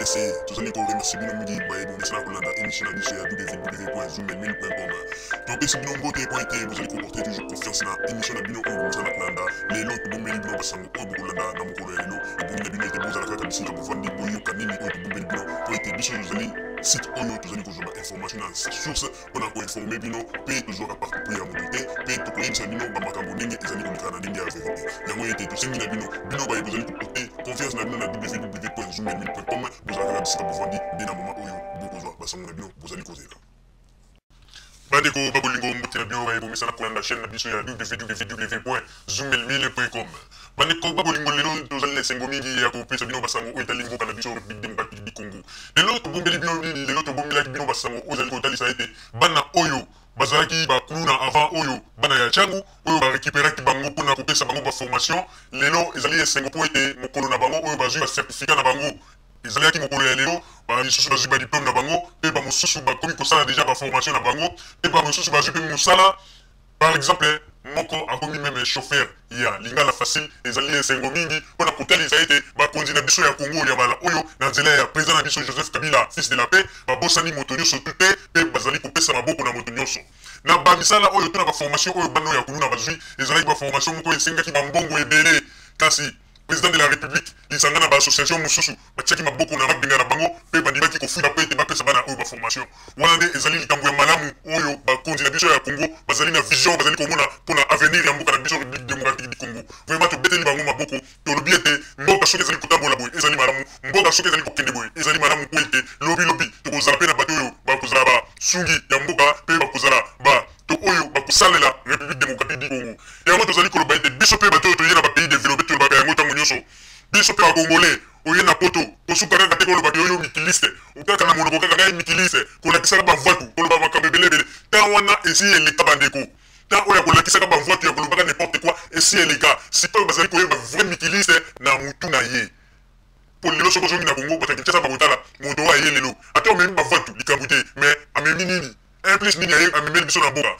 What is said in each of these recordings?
RDC. Tozali ko remercier bino mingi baye bomesana kolanda émission na biso ya www.zoomelmil.com. Topesi bino mbote mpo ete bozali koporter toujours confiance na émission na bino oyo bomesana kolanda. Lelo tobombeli bino basango oyo bokolanda na mokolo ya lelo. Ebongi na bino ete bozala kaka bisika bovandi boyoka nini oyo tobombeli bino mpo ete biso tozali site oyo tozali kozwa ba information na source mpo na koinforme bino mpe tozwaka parti pris ya moto te mpe tokoyebisa bino bamakambo ndenge ezali koleka na ndenge ya verite. Yango ete tosengi na bino, bino baye bozali koporte confiance na bino na www.zoomelmil.com, bozala kaka bisika bovandi nde na moma oyo bokozwa basango na bino bozali kozela. Bandeko ba bolingo, mbote na bino baye bomesana kolanda chaîne na biso ya www.zoomelmil.com. Bandeko ba bolingo, lelo tozali na esengo mingi ya kopesa bino basango oyo etali mboka na biso République démocratique du Congo. Lelo tobombeli bino nini? Lelo tobombelaki bino basango oyo ezali kotalisa ete bana oyo bazalaki bakuluna avant, oyo bana ya Tshangu oyo barekiperaki bango mpona kopesa bango baformation, lelo ezali esengo mpo ete mokolo na bango oyo bazwi bacertificat na bango ezalaki mokolo ya lelo. Bamisusu bazwi badiplome na bango, mpe bamosusu bakomi kosala deja baformation na bango, mpe bamosusu bazwi mpe mosala. Par exemple, moko akomi meme chauffeur ya Lingala Facile. Ezali esengo mingi mpona kotalisa ete bakonzi na biso ya Congo ya bala oyo na nzela ya président na biso Joseph Kabila, fils de la paix, babosani moto nyonso tu te mpe bazali kopesa maboko na moto nyonso na bamisala oyo to na baformation oyo bana oyo ya kuluna bazwi. Ezalaki baformation moko esengaki bambongo ebele, kasi président de la République, lisanga na baassociation mosusu batiaki maboko na mabenga na bango mpe bandimaki kofuta mpo ete bapesa bana oyo baformation wana. Nde ezali likambo ya malamu oyo bakonzi na biso ya Congo bazali na vision, bazali komona mpona avenir ya mboka na biso République démocratique du Congo. Vraiment, tobeteli bango maboko. Tolobi ete mboka soki ezali kotambola boye ezali malamu, mboka soki ezali kokende boye ezali malamu, mpo ete lobilobi tokozala mpe na bato oyo bakozala basungi ya mboka mpe bakozala bato oyo bakosalela République démocratique du Congo. Yango tozali koloba ete biso mpe bato oyo toye na bapays développé, tolobaka yango ntango nyonso, biso mpe bacongolais oye na poto, kosuka kaka te kolobaka oyo mikiliste, kaka na monoko kaka ngai mikiliste, kolakisaka bavwatu, koloba makambo ebele ebele. Ntango wana esi eleka, bandeko. Ntango oyo ya kolakisaka bavwatu, ya kolobaka n'importe quoi, esi eleka. Sikoyo bazali koyeba vrai mikiliste na mutu na ye. Po lelo soki ozongi na Congo, bato ya Kinshasa bakotala moto oyo aye lelo. Ata omemi bavwatu, likambo te, mais amemi nini? Un plus nini aye amemeli biso na mboka?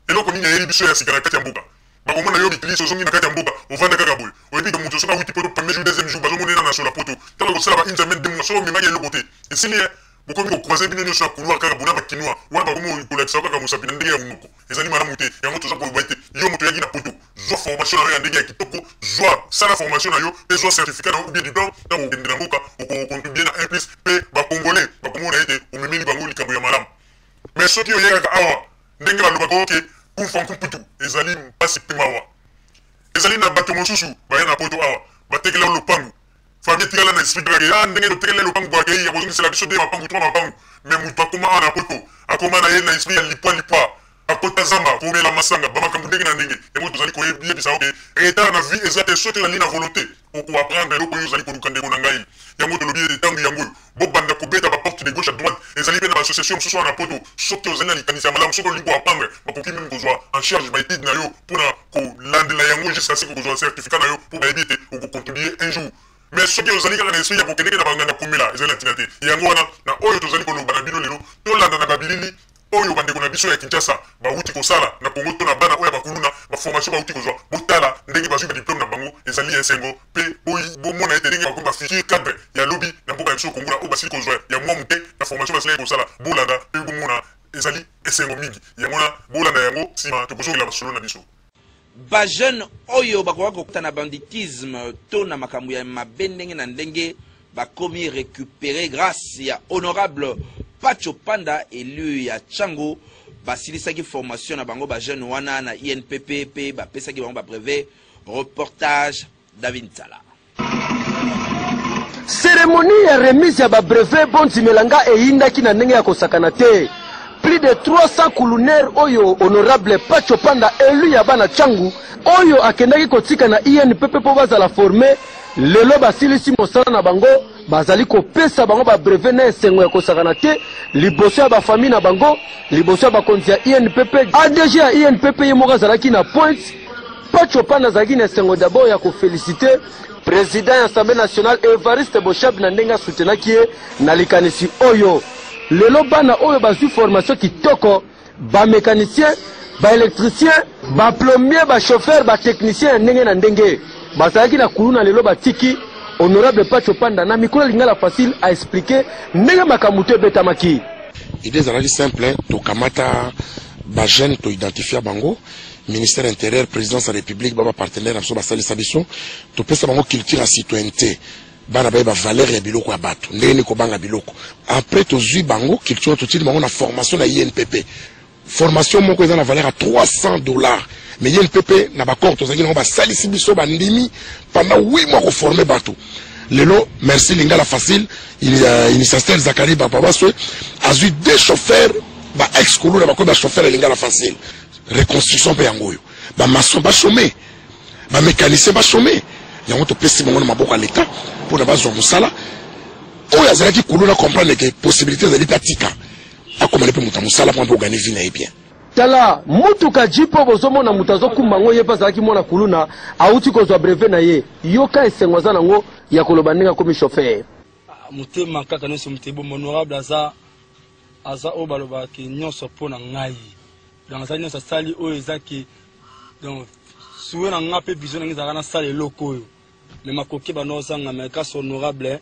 Eloko nini ayeli biso ya sika na kati ya mboka? Bakomona yo mikilisi, ozongi na kati ya mboka, ovanda kaka boye. Oyebi ke moto soki awuti poto, premier jour, deuxième jour, bazomonena na sola poto. Ntango kosala ba une semaine, 2 mois, soki omemaki eloko te, esili ye. Bokomi kocroise bino nyonso na couloir kaka bona bakinois wana, bakomi kolakisa kaka mosapi na ndenge ya monoko. Ezali malamu te. Yango toza koloba ete yo moto oyaki na poto, zwa formation na yo ya ndenge ya kitoko, zwa, sala formation na yo mpe zwa certificat na yo ou bien diplôme. Ntango okende na mboka, okocontribue na un plus mpe bacongolais bakomona ete omemeli bango likambo ya malamu. Mais soki oyekaka awa ndenge balobaka oke kumfa nkumputu, ezali mpasi mpe mawa. Ezali na bato mosusu baya na poto awa, batekela lopangu, famille etikala na esprit kaka ah, ndenge totekela lopangu bakei ya kozongisela biso te mapangu trois mapangu. Mais moto akoma awa na poto, akoma na ye na esprit ya lipwa lipwa, akota zamba komela masanga, bamakambo ndenge na ndenge. Yango tozali koyebisa oke retard na vie eza te soki ozali na volonté okoapprendre eloko oyo ozali koluka, ndeko na ngai. Yango tolobi ete ntango yango oyo bobanda kobeta baporte de gauche à droite. Ezali mpe na baassociation mosusu wana na poto. Soki ozali na likanisi ya malamu, soki olingi koapprendre, bakoki meme kozwa en charge baétude na yo mpona kolandela yango jusqu'à ce kozwa certificat na yo, mpo bayebi ete okocontribue un jour. Mais soki ozali kaka na esprit ya kokendeke na banganda komela, ezali na ntina te. Yango wana na oyo tozali koloba na bino lelo, tolanda na babilili oyo bandeko na biso ya Kinshasa bawuti kosala na Congo to na bana oyo ya bakuluna, baformation bawuti kozwa. Botala ndenge bazwi badiplome na bango, ezali esengo mpe bomona ete ndenge bakomi bafutur cadre ya lobi na mboka ya biso Congo na oyo basili kozwa ya mwa moke na formation basilaki kosala. Bolanda mpe bomona, ezali esengo mingi. Yango wana bolanda yango, nsima tokozongela masolo na biso. Bajeune oyo bakoka kokota na banditisme to na makambo ya mabe ndenge na ndenge bakomi récupéré grâce ya honorable Pacho Panda, élu ya Tshangu. Basilisaki formation na bango bajeune wana na INPP mpe bapesaki bango babrevet. Reportage David Tsala. Cérémonie ya remise ya babrevet, bondimela nga, eyindaki na ndenge ya kosakana te. Plus de 300 kulunaire oyo honorable Pacho Panda, élu ya bana Tshangu, oyo akendaki kotika na INPP mpo bazala formé, lelo basilisi mosala na bango, bazali kopesa bango babrevet na esengo ya kosakana te, liboso ya bafamille na bango, liboso ya bakonzi ya INPP. ADG ya INPP ye moko azalaki na pointe. Pacho Panda azalaki na esengo d'abord ya koféliciter président ya Assemblée nationale Evariste Boshab na ndenge asutenaki ye na likanisi oyo. Lelo bana oyo bazwi formation kitoko, bamécanicien, baélectricien, baplombier, bachauffeur, batechnicien ya ndenge na ndenge bazalaki na kuluna, lelo batiki. Honorable Patsho Panda na micro ya Lingala Facile a expliquer ndenge makambo to ebetamaki. Idee ezalaki simple, tokamata ba jeunes, to identifia bango, ministère intérieur, présidence ya république, ba ba partenaire na biso basalisa biso, topesa bango culture ya citoyenneté, bana bayeba valeur ya biloko ya bato, ndenge nini kobanga biloko. Après tozwi bango culture, totindi bango na formation na INPP. Formation moko eza na valeur ya $300, mais INPP na baccord tozalaki nango basalisi biso, bandimi pendant 8 mois koforme bato. Lelo merci Lingala Facile, initiateur Zakari Bababaswe azwi 2 chauffeurs ba ex kuluna bakomi ba chauffeur ya Lingala Facile. Reconstruction mpe yango oyo, ba maçon ba chômer, ba mécanicien ba chômer, yango topesi bango na maboko ya l'État mpona bazwa mosala. Oyo azalaki kuluna comprendre que possibilité ezali mpe atika akomana mpe moto ya mosala mpo mpe ogane vie na ye bien. Tala mutuka jeep oyo bozomona moto azokumba yango, ye mpe azalaki mwana kuluna, awuti kozwa brevet na ye. Yoka esengo aza nango ya koloba ndenge akomi chauffeur. Motema kaka nyonso moto ebomba. Honorable aza aza oyo balobaka ke nyonso mpo na ngai, donc azali nyonso asali oyo eza ke donc souhait na nga mpe vision na nga ezalaka nasala eloko oyo, mais makoki banda ozanga. Mais grâce honorable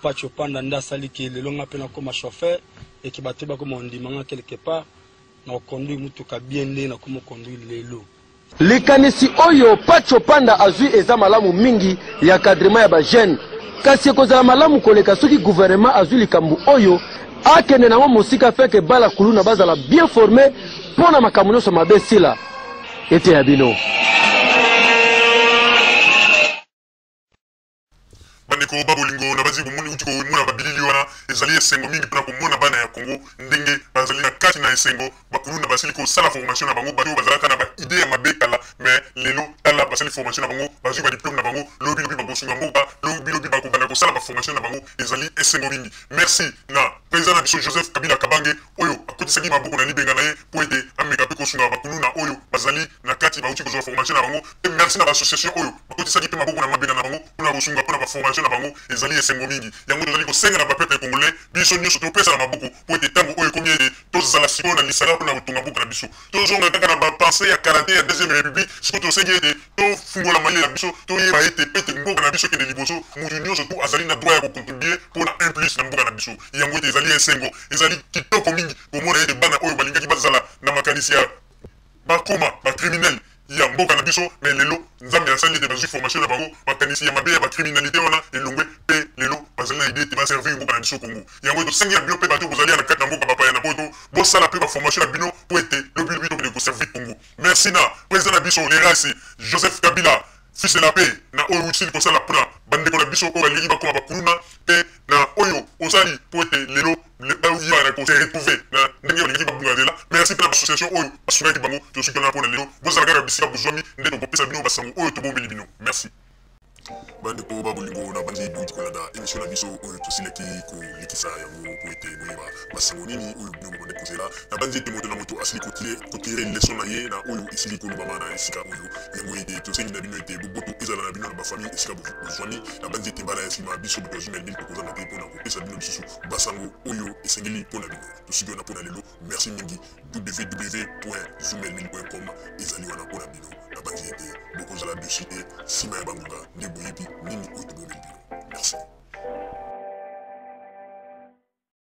Patsho Panda nde asali ke lelo nga mpe nakoma chauffeur eke bato bakoma ondima nga quelque part na koconduire mutuka bien nde nakoma koconduire lelo. Likanisi oyo Patsho Panda azwi eza malamu mingi ya encadrement ya ba jeunes, kasi ekozala malamu koleka soki gouvernement azwi likambo oyo akende nango mosika afin que bala kuluna bazala bien formé mpo na makambo nyonso mabe esila. Eteya bino. Bandeko ba bolingo, na bazi bomoni uti komona babilili wana, ezali esengo mingi mpona komona bana ya Congo ndenge bazali na kati na esengo. Bakuluna basili kosala formation na bango, bato oyo bazalaka na ba idée ya mabe kala, mais lelo tala basali formation na bango, bazwi ba diplôme na bango, lobi lobi bakosunga mboka, lobi lobi bakobanda kosala ba formation na bango. Ezali esengo mingi. Merci na président na biso Joseph Kabila Kabange oyo akotisaki maboko na libenga na ye mpo ete ameka mpe kosunga bakuluna oyo bazali na kati bauti kozwa formation na bango. Mpe merci na ba association oyo bakotisaki mpe maboko na mabenga na bango mpona kosunga mpona ba formation na bango. Ezali esengo mingi. Yango tozali kosenga na ba peuple congolais, biso nyonso topesa na maboko mpo ete ntango oyo ekomi ete tozala sikoyo na lisanga mpona kotonga mboka na biso. Tozonga kaka na ba pensée ya kala te ya deuxième république. Sikoyo tosengi ete tofungola mayele na biso, toyeba ete mpe ete mboka na biso ekende liboso, moto nyonso tu azali na droit ya kocontribue mpona un plus na mboka na biso. Yango ete ezali esengo, ezali kitoko mingi komona ete bana oyo balingaki bazala na makanisi ya bakoma ba criminel ya mboka na biso, mais lelo Nzambe asali ete bazwi formation na bango, makanisi ya mabe ya ba criminalité wana elongwe, mpe lelo bazali na idée ete baservir mboka na biso Congo. Yango tosengi na bino mpe bato bozali ya na kati na mboka bapaya na poto, bosala mpe ba formation na bino mpo ete lobi lobi tokende koservir Congo. Merci na président na biso Lerasi Joseph Kabila, fils de la paix, na oyo osili kosala mpona bandeko na biso oyo balingi bakoma bakuluna, mpe na oyo osali mpo ete lelo bayeba na kose retrouver na ndenge balingaki babunga nzela. Merci mpe na association oyo basungaki bango. Tosuki wana mpona lelo. Bozala kaka bisika bozwami nde tokopesa bino basango oyo tobombeli bino. Merci. Bandeko ba bolingo, na banzi bouti kolanda émission na biso oyo tosilaki kolekisa yango po ete boyeba basango nini oyo bino bobandaki kozela. Na banzi ete moto na moto asili kotire leson na ye na oyo esili kolobama na esika oyo. Yango ete tosengi na bino ete boboto ezala na bino na bafamille esika bozwami. Na banzi ete mbala ya nsima biso bato ya Zuma Elmil tokozanga te mpona kopesa bino lisusu basango oyo esengeli mpo na bino. Tosuki wana mpo na lelo. Merci mingi. www.zoomelmil.com ezali wana mpo na bino. Nabanzi ete bokozala dessus te nsima ya bangonga nde boyebi nini oyo tobombeli bino. Merci.